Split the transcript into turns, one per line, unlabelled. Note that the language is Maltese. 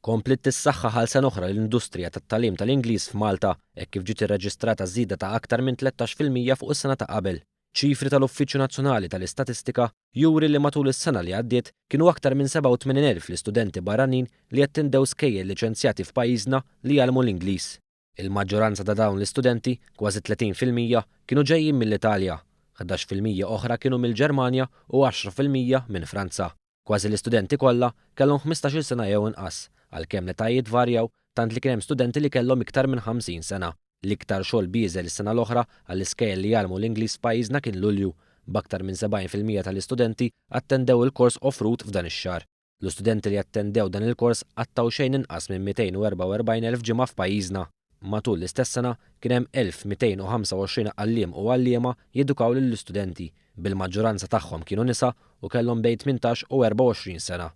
Kompliet tissaħħaħ għal sena oħra l-industrija tat-tagħlim tal-Ingliż f'Malta hekk kif ġiet irreġistrata żieda ta' aktar minn 13% fuq is-sena ta' qabel. Ċifri tal-Uffiċċju Nazzjonali tal-Istatistika juri li matul is-sena li għaddiet kienu aktar minn 87,000 l-istudenti barranin li attendew skejjel liċenzjati f'pajjiżna li jgħallmu l-Ingliż. Il-maġġoranza ta' dawn l-istudenti, kważi 30%, kienu ġejjin mill-Italja, 11% oħra kienu mill-Ġermanja u 10% minn Franza. Kważi l-istudenti kollha kellhom 15-il sena jew inqas, għalkemm l-etajiet varjaw tant li kien hemm studenti li kellhom iktar minn 50 sena. L-iktar xogħol bieżel is-sena l-oħra għall-iskejjel li jgħallmu l-Ingliż f'pajjiżna kien Lulju, b'aktar minn 70% tal-istudenti attendew il-kors offrut f'dan ix-xahar. L-istudenti li attendew dan il-kors qattgħu xejn inqas minn 244,000 ġimgħa f'pajjiżna. Matul l-istess sena kien hemm 1,225 għalliem u għalliema jedukaw lill-istudenti, bil-maġġoranza tagħhom kienu nisa u kellhom bejn 18 u 24 sena.